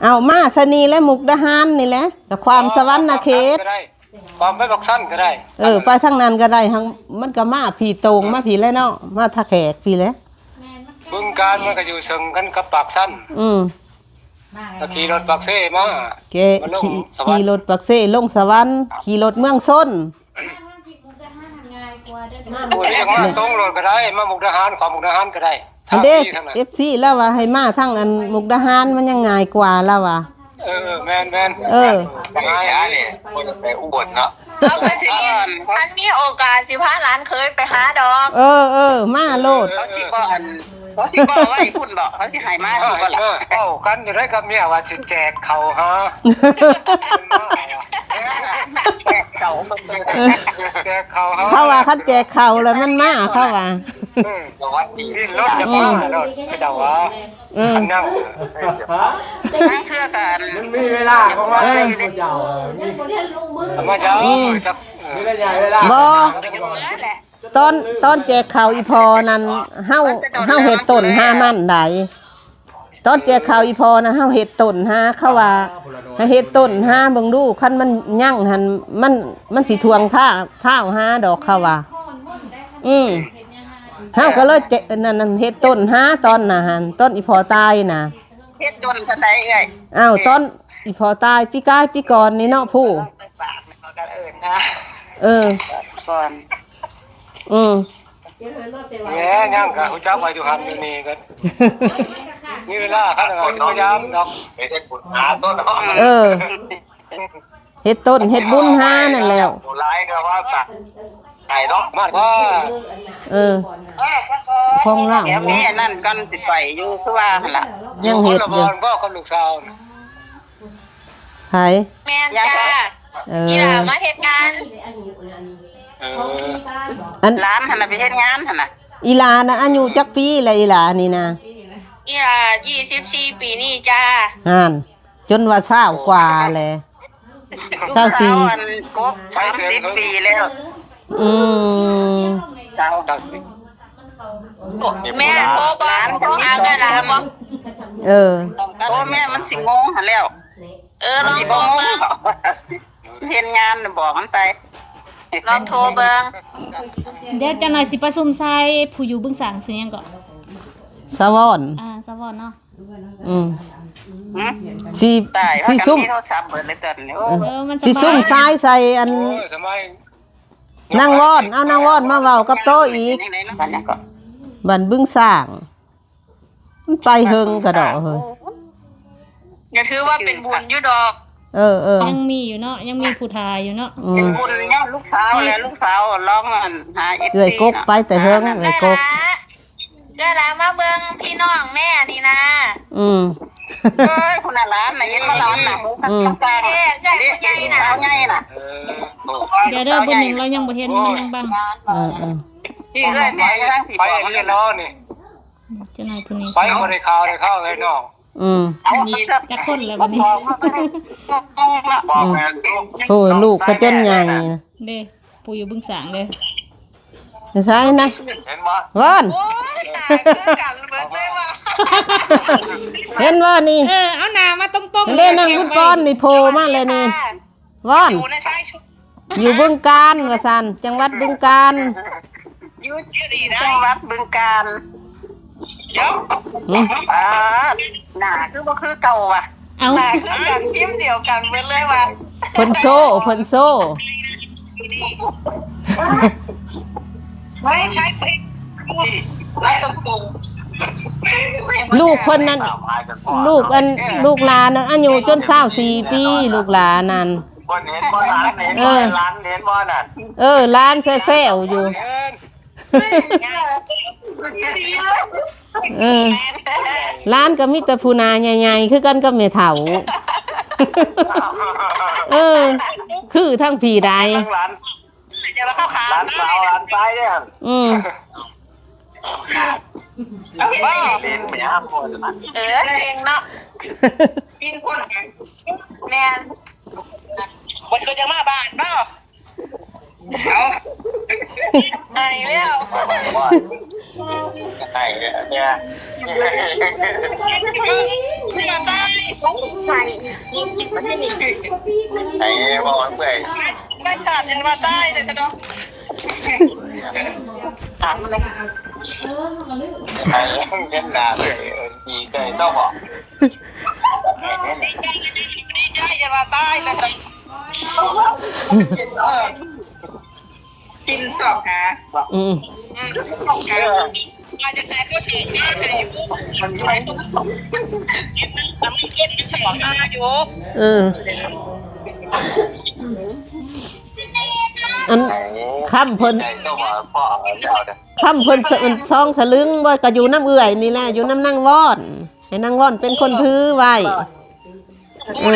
ເອົາມາຊະນີ້ແຫຼະ ມຸກດາຫານນີ້ແຫຼະ ກະຄວາມສະຫວັນນະເຂດ. ຄວາມໄປບັກຊັນກະໄດ້. ເອີ ໄປທາງນັ້ນກະໄດ້ ມັນກະມາພີ້ຕົງມາພີ້ແຫຼະເນາະ ມາທ່າແຂກພີ້ແຫຼະ. ບຶງການມັນກະຢູ່ເຊິ່ງກັນກັບປາກຊັນ. ອືມ ກະຂີ່ລົດປາກເຊມາ. ແກ ຂີ່ ຂີ່ລົດປາກເຊລົງສະຫວັນ ຂີ່ລົດເມືອງຊົນ. ໂອ້ຍ ມາຕົງໂລດກະໄດ້ ມາມຸກດາຫານ ເຂົ້າມຸກດາຫານກະໄດ້. ອັນເດ ເອັຟຊີ ລາວວ່າໃຫ້ມາທາງອັນມຸກດາຫານ ມັນຍັງງ່າຍກວ່າ ລາວວ່າ. ເອີ ເອີ ແມ່ນໆ. ເອີ ງ່າຍອັນນີ້ ບໍ່ໄດ້ໄປອຸບົນເນາະ. ເຮົາກະຊິ ຄັນມີໂອກາດຊິພາຫຼານເຂີຍໄປຫາດອກ. ເອີ ເອີ ມາໂລດ. ເຂົາຊິບໍ່ອັນ ເຂົາຊິບໍ່ໄວ້ພຸ້ນບໍ? ເຂົາຊິໃຫ້ມາພີ້ບໍລະ? ເວົ້າກັນຢູ່ໃດກັບເມຍວ່າຊິແຈກເຂົ້າຫາ. ແຈກເຂົ້າ ແຈກເຂົ້າຫາ. ເຂົາວ່າຄັນແຈກເຂົ້າແລ້ວມັນມາ ເຂົາວ່າ. ເອີ ດິ້ນລົນຈະມາໂລດ ເຂົາເຈົ້າວ່າ. ເອີ ອັນນັ້ນ ບາງເທື່ອກະ ມັນມີເວລາຂອງມັນ ເອີ ເຂົາເຈົ້າ ເອີ ມີ ເຂົາເຈົ້າ ອືມ ຈັກ ເອີ ມີໄລຍະເວລາ ບໍ່ ຕອນ ຕອນແຈກເຂົ້າອີ່ພໍ່ນັ້ນ ເຮົາ ເຮົາເຮັດຕົ້ນຫາມັນໄດ໋. ຕອນແຈກເຂົ້າອີ່ພໍ່ນະ ເຮົາເຮັດຕົ້ນຫາ ເຂົາວ່າໃຫ້ເຮັດຕົ້ນຫາເບິ່ງດູ ຄັນມັນຍັງຫັ້ນ ມັນ ມັນຊິທວງທ້າວ ທ້າວຫາດອກ ເຂົາວ່າ. ອືມ ເຮົາກະເລີຍແຈກ ອັນນັ້ນ ເຮັດຕົ້ນຫາຕອນນະຫັ້ນ ຕອນອີ່ພໍ່ຕາຍນະ. ເຮັດດົນປານໃດເອື້ອຍ? ອ້າວ ເອີ ຕອນອີ່ພໍ່ຕາຍປີກາຍປີກ່ອນນີ້ເນາະ ຜູ້ ເອີ ກ່ອນ ອືມ ແໝ ຍັງກະຮູ້ຈັກວ່າຢູ່ຫັ້ນຢູ່ນີ້ກະມີເວລາ ຄັນວ່າຊິພະຍາຍາມດອກ. ເອີ ເຮັດຕົ້ນເຮັດບຸນຫານັ້ນແຫຼ້ວ. ຫຼາຍກະວ່າໄປເນາະ ມາວ່າ ເອີ ຂອງລາວ ແມ່ນັ້ນກັນຊິໄປຢູ່ ຄືວ່າຫັ້ນລະ ຍັງເຮັດຢູ່ ຢູ່ຄົນລະບ່ອນບໍ່ກັບລູກສາວ? ໃຜ? ແມ່ນຈ້າ ເອີ ອີ່ຫຼ້າມາເຮັດງານ. ເອີ ອັນ ຫຼານຫັ້ນນະໄປເຮັດງານຫັ້ນນະ. ອີ່ຫຼ້ານະອາຍຸຈັກປີແລ້ວ ອີ່ຫຼ້ານີ້ນະ? ອີ່ຫຼ້າຊາວສີ່ປີນີ້ຈ້າ. ຫັ້ນ ຈົນວ່າຊາວກວ່າແຫຼະ ຊາວສີ່ ສາມສິບປີແລ້ວ. ອືມ ແມ່ໂທບອກ ໂທຫາແມ່ຫຼ້າບໍ່? ເອີ ໂອ້ ແມ່ມັນຊິໂມງຫັ້ນແລ້ວ. ເອີ ລອງບອກ ເຮັດງານບອກມັນໄປ. ລອງໂທເບິ່ງ. ດຽວຈັກໜ່ອຍຊິປະຊຸມໃສ່ຜູ້ຢູ່ບຶງສາງ ຊື່ຫຍັງເກາະ? ສະຫວອນ. ອ່າ ສະຫວອນເນາະ. ອືມ ຫື? ຊິ ຕາຍ ຊິຊຸມ ພາກັນມີໂທລະສັບເບິດເລີຍຕອນນີ້. ເອີ ເອີ ມັນ ຊິຊຸມສາຍໃສ່ອັນ ໂອ້ຍ ສະໝັຍ ນາງວອນ ເອົານາງວອນມາເວົ້າກັບໂຕອີກ. ບ້ານຫຍັງເກາະ? ບ້ານບຶງສາງ. ມັນໄປເຫິງກະດອກເຮີ້ຍ. ກໍຖືວ່າເປັນບຸນຢູ່ດອກ. ເອີໆ ຍັງມີຢູ່ເນາະ ຍັງມີຜູ້ຖ້າຢູ່ເນາະ. ອືມ ເປັນບຸນຍ້ອນລູກສາວແຫຼະ ລູກສາວລອງອັນຫາເອັຟຊີ ເອື້ອຍກົກໄປແຕ່ເຫິງ ເອື້ອຍກົກ. ເອື້ອຍລາມາເບິ່ງພີ່ນ້ອງແມ່ນີ້ນາ. ອືມ ເອີຍ ພຸ້ນນະຫຼານນະ ເຫັນບໍ່ຫຼານນະ ໝູກັບ ອືມ ສາວໃຫຍ່ນະ. ເອີ ດຽວເດີ ບຸນໜຶ່ງລາວຍັງບໍ່ເຫັນ ມັນຍັງບັງ. ເອີໆ ທີ່ເອື້ອຍແມ່ກຳລັງຊິບອກມັນເລີຍນີ້. ອືມ ຈັ່ງໃດຜູ້ນີ້ ໄປບໍ່ໄດ້ຂ່າວໄດ້ຂ່າວເລີຍນ້ອງ. ອືມ ຈັກຄົນແລ້ວບັດນີ້? ອືມ ໂອ້ຍ ລູກກໍຈົນໃຫຍ່. ເດ້ ຜູ້ຢູ່ບຶງສາງເດ້ ໃສນະ? ເຫັນບໍ່? ວອນ ໂອ້ຍ ຕາຍຄືກັນເບິດເລີຍວ່າ ເຫັນບໍ່ນີ້? ເອີ ເອົາໜ້າມາຕົງໆ ເດ້ ນາງບຸນປອນນີ້ໂຜມາແລ້ວນີ້. ວອນ ຢູ່ໃນຊາຍຊຸ ຢູ່ບຶງການວ່າຊັ້ນ ຈັງຫວັດບຶງການ. ຢູ່ ຢູ່ນີ້ນະ ຈັງຫວັດບຶງການ. ດຽວ ຫື? ປາດ ໜ້າຄືບໍ່ຄືເກົ່າວະ. ເອົ້າ ໜ້າຄືກັນ ພິມດຽວກັນເບິດເລີຍວ່າ. ເພິ່ນໂຊ ເພິ່ນໂຊ. ໄວ້ໃຊ້ເພງ ໄວ້ຕົງໆ. ລູກເພິ່ນນັ້ນ ລູກອັນ ເອີ ລູກຫຼານນັ້ນອາຍຸຈົນຊາວສີ່ປີ ລູກຫຼານນັ້ນ. ເພິ່ນເຫັນບໍ່ຫຼານ ເຫັນບໍ່ ເອີ ຫຼານເຫັນບໍ່ນັ້ນ? ເອີ ຫຼານແຊວໆຢູ່. ເອີ ຫຼານກໍມີແຕ່ຜູ້ໜ້າໃຫຍ່ໆ ຄືກັນກັບແມ່ເຖົ້າ. ເອີ ຄືທາງພີໃດ ທາງຫຼານ ຫຼານສາວຫຼານຊາຍເດ້. ອືມ ເອີ ເກັ່ງເນາະ. ແມ່ນ ບໍ່ເຄີຍຈະມາບ້ານເນາະ. ເອົາ ໄຫ້ແລ້ວ ໄຫ້ແລ້ວເນຍ. ໄຫ້ບໍ່ເມື່ອຍ ມາຊາດຍັງວ່າຕາຍເດ້ຊະເນາະ. ໄຫ້ເຫັນໜ້າເລີຍ ດີໃຈເນາະ. ດີໃຈ ຢ່າວ່າຕາຍເລີຍ. ເອີ ປິ່ນຊອກຫາ. ອືມ ອືມ ຊອກຫາ ວ່າຈະໄດ້ກໍຊອກຫາໃຫ້ຢູ່ ມັນຢູ່ໃນ ມັນຊອກຫາຢູ່. ເອີ ອັນ ຄຳເພິ່ນ ຄຳເພິ່ນສະ ສອງສະລຶງບໍ່ ກໍຢູ່ນຳເອື້ອຍນີ້ແຫຼະ ຢູ່ນຳນາງວອນ. ໃຫ້ນາງວອນເປັນຄົນຖືໄວ້. ເອີ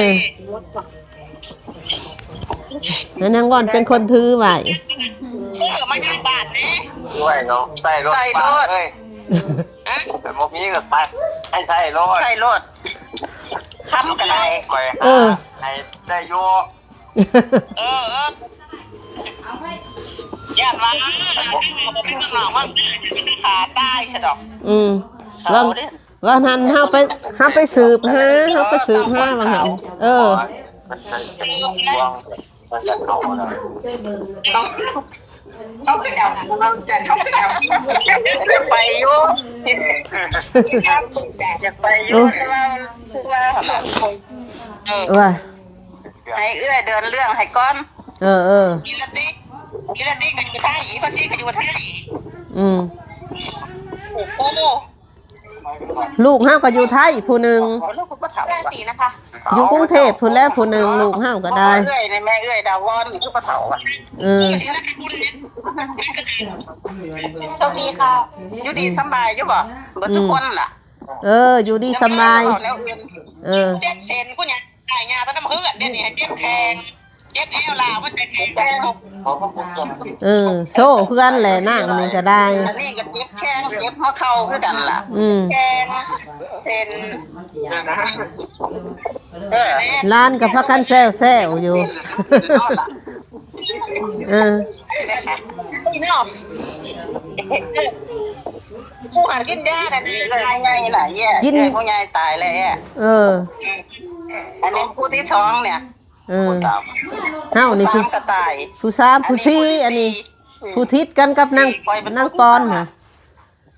ໃຫ້ນາງວອນເປັນຄົນຖືໄວ້. ເອີ ມາຢູ່ບ້ານນີ້ ຖືໄວ້ເນາະ ໃສ່ລົດ ໃສ່ລົດ ເອີຍ. ຮະ ແຕ່ບໍ່ມີກໍໃສ່ ໃຫ້ໃສ່ລົດ ໃສ່ລົດ. ຄຳກໍໄດ້ ຂ້ອຍຫາ ເອີ ໃຫ້ໄດ້ຢູ່. ເອີ ເອີ ຢ້ານວ່າ ເອີ ບໍ່ມີເມືອງນອກ ວ່າ ຂາຕາຍຊະດອກ. ອືມ ເຂົາເດ້ ວ່າຫັ້ນ ເຮົາໄປ ເຮົາໄປສືບຫາ ເຮົາໄປສືບຫາວ່າຫັ້ນ. ເອີ ເຂົາຄືເຈົ້າ ເຂົາຄືເຈົ້າ ຢາກໄປຢູ່ ຢາກໄປຢູ່ ເອີ ແຕ່ວ່າ ຄືວ່າ ເອີ ວ່າ ໃຫ້ເອື້ອຍເດີນເລື່ອງໃຫ້ກ່ອນ. ເອີ ເອີ ກິລະຕິ ກິລະຕິກໍຢູ່ໄທ ອີ່ພໍ່ຊີກໍຢູ່ໄທ. ອືມ ໂອ້ໂຫ ລູກເຮົາກໍຢູ່ໄທຜູ້ໜຶ່ງ ລາສີນະຄະ ຢູ່ກຸງເທບພຸ້ນແຫຼະຜູ້ໜຶ່ງ ລູກເຮົາກໍໄດ້. ເອື້ອຍນີ້ແມ່ເອື້ອຍດາວອນ ຢູ່ກະເທົາ. ເອີ ໂຊກດີຄ່ະ. ຢູ່ດີສຳບາຍຢູ່ບໍ່ ເບິດທຸກຄົນລະ? ເອີ ຢູ່ດີສຳບາຍ. ເອີ ເຈັບເສັ້ນ ຜູ້ຫຍັງ ຕາຍຍາແຕ່ນຳເຮືອນ ດຽວນີ້ໃຫ້ເຈັບແຂ້ງ ເຈັບແອວລາວ ມັນເຈັບແຂນ. ເອີ ໂຊເຮືອນແຫຼະນາງນີ້ກໍໄດ້. ອັນນີ້ກໍເຈັບແຂ້ງ ເຈັບຫົວເຂົ່າຄືກັນລະ. ອືມ ແຂ້ງ ເສັ້ນ ເອີ ຫຼານກໍພາກັນແຊວໆຢູ່. ເອີ ພີ່ນ້ອງ ຜູ້ຫາກິນຢານັ້ນ ເອື້ອຍຜູ້ໃຫຍ່ລະ ເອື້ອຍ ກິນ ເອື້ອຍຜູ້ໃຫຍ່ຕາຍແລ້ວ. ເອີ ອັນນີ້ຜູ້ທີສອງນີ້. ເອີ ຜູ້ສາມ ເຮົານີ້ຜູ້ ຜູ້ສາມກະຕາຍ ຜູ້ສາມ ຜູ້ສີ່ ອັນນີ້ ອັນນີ້ຜູ້ສີ່ ອືມ ຜູ້ຕິດກັນກັບນາງ ນາງປອນຫັ້ນ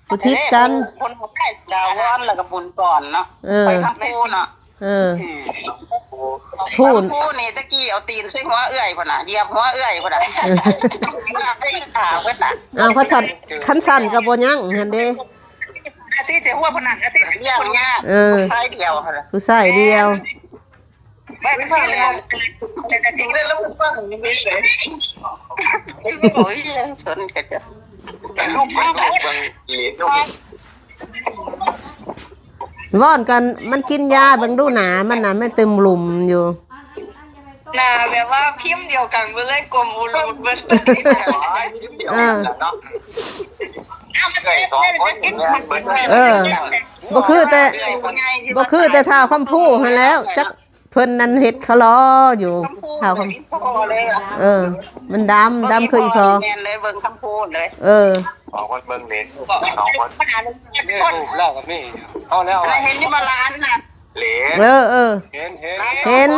ຜູ້ຕິດກັນ ຄົນໄດ້ດາວອນ ແລ້ວກໍບຸນກອນເນາະ ເອີ ໄປຄຳພູເນາະ ເອີ ອືມ ພູນ ຄຳພູນີ້ຕະກີ້ເອົາຕີນໃສ່ຫົວເອື້ອຍພຸ້ນນະ ຢຽບຫົວເອື້ອຍພຸ້ນນະ ເອີ ໄດ້ຂາເພິ່ນນະ ອ້າວ ຄັນຊັ້ນ ຄັນຊັ້ນກໍບໍ່ຍັງຫັ້ນເດ້ ອາທິດໃສ່ຫົວພຸ້ນນະ ອາທິດໃສ່ຫົວພຸ້ນນະ ເອີ ຜູ້ຊາຍດຽວຫັ້ນນະ ຜູ້ຊາຍດຽວ ແມ່ນ ໄປ ໄປ ແຕ່ກໍຊິເລີຍ ແລ້ວມັນຟັງຢູ່ນີ້ເລີຍ ໂອ້ຍ ສົນກັນຈ້ະ ລູກສາວ ລູກເບິ່ງເຫຼັນລູກ ວອນກັນ ມັນກິນຢາເບິ່ງດູ ໜ້າມັນນະ ມັນຕື່ມຫຼຸມຢູ່ ໜ້າແບບວ່າພິມດຽວກັນເບິດເລີຍ ກົມອູລຸດເບິດ ເອີ ເອີ ບໍ່ຄືແຕ່ ບໍ່ຄືແຕ່ທ້າວຄຳພູຫັ້ນແລ້ວ ຈັກ ເພິ່ນນັ້ນເຮັດຄະລໍຢູ່ ຄຳພູ ທ້າວຄຳ ອີ່ພໍ່ເລີຍອະ ເອີ ມັນດຳ ດຳຄືອີ່ພໍ່ ແມ່ນເລີຍ ເບິ່ງຄຳພູເລີຍ ເອີ ສອງຄົນເບິ່ງເດ ສອງຄົນ ຮູບແລ້ວກໍມີ ເອົາແລ້ວ ເຫັນຢູ່ບໍ່ຫຼານນະ ເອີ ເອີ ເຫັນ ເຫັນ ເຫັນ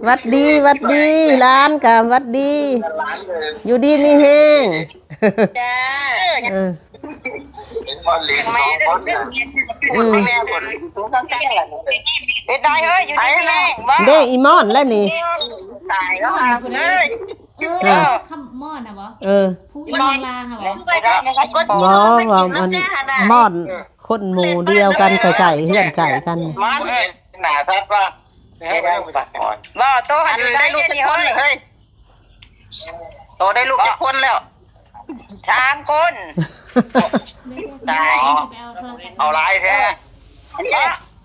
ຫວັດດີ ຫວັດດີ ຫຼານກໍຫວັດດີ ຫຼານເອີຍ ຢູ່ດີມີແຮງ ຈ້າ ເອີ ເຫັນບໍ່ເຫຼັນສອງຄົນນະ ອືມ ເຮັດໄດ້ເຮີ້ຍ ຢູ່ດີມີແຮງບໍ່ ເດ້ ອີ່ມອນແລ້ວນີ້ ຕາຍແລ້ວຫາເອີຍ ເອີ ເອີ ຄຳມອນນະບໍ່ ເອີ ຜູ້ອີ່ມອນລາຫາບໍ່ ບໍ່ ເວົ້າອັນມອນ ຄົນໝູ່ດຽວກັນ ໃກ້ໆ ເຮືອນໃກ້ກັນ ມອນເອີຍ ໜ້າສັດວ່າ ບໍ່ ໂຕຫັ້ນຢູ່ໃສດຽວນີ້ເຮີ້ຍ ໂຕໄດ້ລູກຈັກຄົນແລ້ວ ສາມຄົນ ຕາຍ ເອົາຫຼາຍແທ້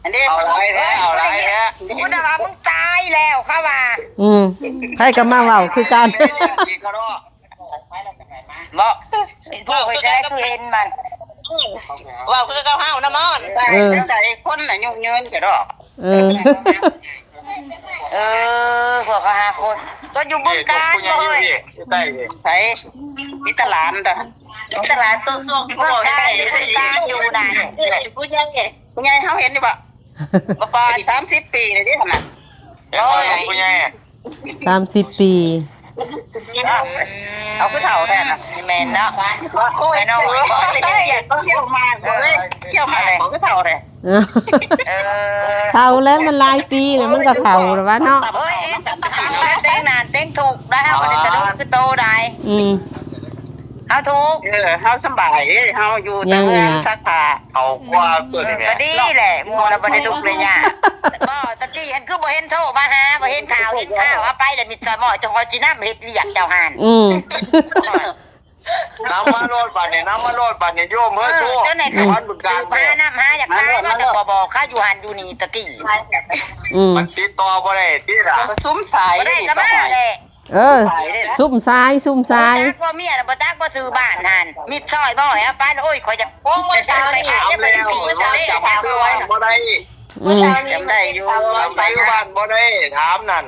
ອັນນີ້ ເອົາຫຼາຍແທ້ ເອົາຫຼາຍແທ້ ກູນະວ່າມຶງຕາຍແລ້ວ ເຂົາວ່າ ອືມ ໃຜກໍມາເວົ້າຄືກັນ ບໍ່ ເປັນຜູ້ເຮັດແທ້ຄືເຫັນມັນ ເວົ້າຄືກັບເຮົານະມອນ ເອີ ຈັ່ງໃດຄົນອາຍຸຍືນກະດອກ ເອີ ເອີ ພວກເຂົາຫາຄົນ ກໍຢູ່ບຶງການບໍ່ເຮີ້ຍ ໃສ ມີແຕ່ຫຼານດະ ມີແຕ່ຫຼານໂຕຊ່ວງທີ່ບໍ່ໄດ້ ບຶງການຢູ່ນະ ຜູ້ໃຫຍ່ ຜູ້ໃຫຍ່ເຮົາເຫັນຢູ່ບໍ່ ບໍ່ປານສາມສິບປີນີ້ເດ້ຫັ້ນນະ ໂອ້ຍ ຜູ້ໃຫຍ່ ສາມສິບປີ ເອົາຄືເຖົ້າແທ້ນະ ແມ່ນເນາະ ໂອ້ຍ ນ້ອຍ ທ່ຽວມາກ ເອີ ທ່ຽວມາກ ຄືເຖົ້າແທ້ ເອີ ເຖົ້າແລ້ວ ມັນຫຼາຍປີແລ້ວ ມັນກໍເຖົ້າແລ້ວວະເນາະ ໂອ້ຍ ເຕັງນານເຕັງທຸກໄດ້ ເຮົາບໍ່ໄດ້ສະດຸດຄືໂຕໄດ ອືມ ເຮົາທຸກ ເອີ ເຮົາສະບາຍເດ້ ເຮົາຢູ່ແຕ່ເຮືອນ ຍັງ ຊັກຜ້າ ເຂົາກວ່າຕົວນີ້ແຫຼະ ກໍດີແຫຼະ ໝູ່ລະບໍ່ໄດ້ທຸກໄດ້ຍາກ ບໍ່ ຕະກີ້ຫັ້ນຄືບໍ່ເຫັນໂທມາຫາ ບໍ່ເຫັນຂ່າວ ເຫັນຂ່າວເອົາໄປແລ້ວມິດຊອຍໝໍ້ ເຈົ້າຂ້ອຍຊິນຳເຮັດວຽກເຈົ້າຫັ້ນ ອືມ ນຳມາໂລດບາດນີ້ ນຳມາໂລດບາດນີ້ ໂຍມເອີຍ ເອີ ໂທ ຈົນໃຫ້ເຂົາ ບ້ານບຶງການ ຫານ້ຳຫາຢາກຕາຍມາ ແຕ່ບໍ່ບອກເຂົາຢູ່ຫັ້ນຢູ່ນີ້ຕະກີ້ ອືມ ມັນຕິດຕໍ່ບໍ່ໄດ້ຕິລະ ປະຊຸມສາຍ ບໍ່ໄດ້ກໍມາແຫຼະ ເອີ ຊຸມຊາຍ ຊຸມຊາຍ ບໍ່ຈັກວ່າເມຍນະ ບໍ່ຈັກວ່າຊື່ບ້ານຫັ້ນ ມິດຊອຍບໍ່ໃຫ້ເອົາໄປ ໂອ້ຍ ຂ້ອຍຢາກ ໂອ້ຍ ມື້ເຊົ້ານີ້ ໄປເອົາ ບໍ່ໄດ້ ອືມ ຈຳໄດ້ຢູ່ ໄປຢູ່ບ້ານບໍ່ໄດ້ ຖາມນັ້ນ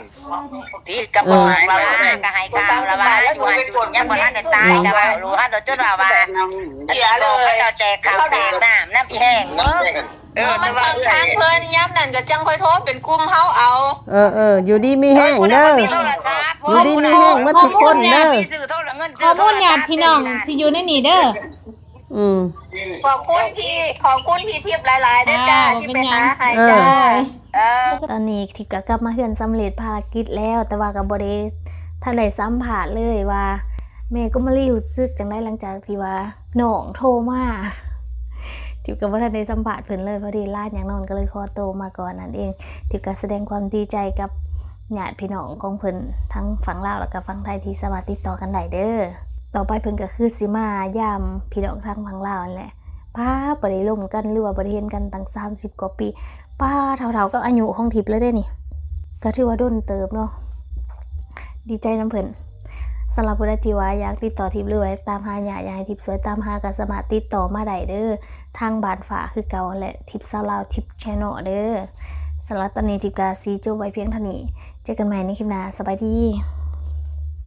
ຜິດກໍບອກວ່າ ກໍໃຫ້ຂ່າວລະວ່າ ຢູ່ຫັ້ນຢູ່ນີ້ ຍັງບໍ່ທັນໄດ້ຕາຍ ກໍເວົ້າ ຮູ້ຫັ້ນ ຈົນວ່າວ່າ ເສຍເລີຍ ເຂົາເຈົ້າແຈກເຂົ້າແຈກນ້ຳນຳອີແຮງເບິ່ງ ເອີ ມັນຕາມທາງເພິ່ນ ຍາມນັ້ນກໍຈັ່ງຄ່ອຍໂທເປັນກຸ່ມເຮົາເອົາ ເອີໆ ຢູ່ດີມີແຮງເດີ ຢູ່ດີມີແຮງໝົດທຸກຄົນເດີ ຂໍ້ມູນຍາດພີ່ນ້ອງຊິຢູ່ໃນນີ້ເດີ ອືມ ຂອບຄຸນພີ່ ຂອບຄຸນພີ່ທິບຫຼາຍໆເດີຈ້າ ທີ່ໄປຫາໃຫ້ຈ້າ ເອີ ຕອນນີ້ທິບກໍກັບມາເຮືອນສຳເລັດພາລະກິດແລ້ວ ແຕ່ວ່າກໍບໍ່ໄດ້ ທັນໄດ້ສຳພາດເລີຍວ່າ ແມ່ກຸມມາລີຮູ້ສຶກຈັ່ງໃດ ຫຼັງຈາກທີ່ວ່າ ນ້ອງໂທມາ ທິບກໍບໍ່ທັນໄດ້ສຳພາດເພິ່ນເລີຍ ພໍດີຫຼານຢາກນອນກໍເລີຍຂໍໂຕມາກ່ອນນັ້ນເອງ ທິບກໍສະແດງຄວາມດີໃຈກັບຍາດພີ່ນ້ອງຂອງເພິ່ນ ທັງຝັ່ງລາວແລ້ວກໍຝັ່ງໄທ ທີ່ສາມາດຕິດຕໍ່ກັນໄດ້ເດີ ຕໍ່ໄປເພິ່ນກໍຄືຊິມາຢາມພີ່ນ້ອງທາງຝັ່ງລາວຫັ້ນແຫຼະ ປ້າ ບໍ່ໄດ້ລົມກັນ ຫຼືວ່າບໍ່ໄດ້ເຫັນກັນຕັ້ງສາມສິບກວ່າປີ ປ້າ ເທົ່າໆກັບອາຍຸຂອງທິບເລີຍເດ້ນີ້ ກໍຖືວ່າດົນເຕີບເນາະ ດີໃຈນຳເພິ່ນ ສຳລັບຜູ້ໃດທີ່ວ່າຢາກຕິດຕໍ່ທິບ ຫຼືວ່າຕາມຫາຍາດ ຢາກໃຫ້ທິບຊ່ວຍຕາມຫາ ກໍສາມາດຕິດຕໍ່ມາໄດ້ເດີ ທາງບ້ານຟ້າຄືເກົ່າ ແລະ ທິບຊາວລາວ ທິບ Channel ເດີ ສຳລັບຕອນນີ້ທິບກໍຊິຈົບໄວ້ພຽງເທົ່ານີ້ ເຈີກັນໃໝ່ໃນຄລິບໜ້າ ສະບາຍດີ.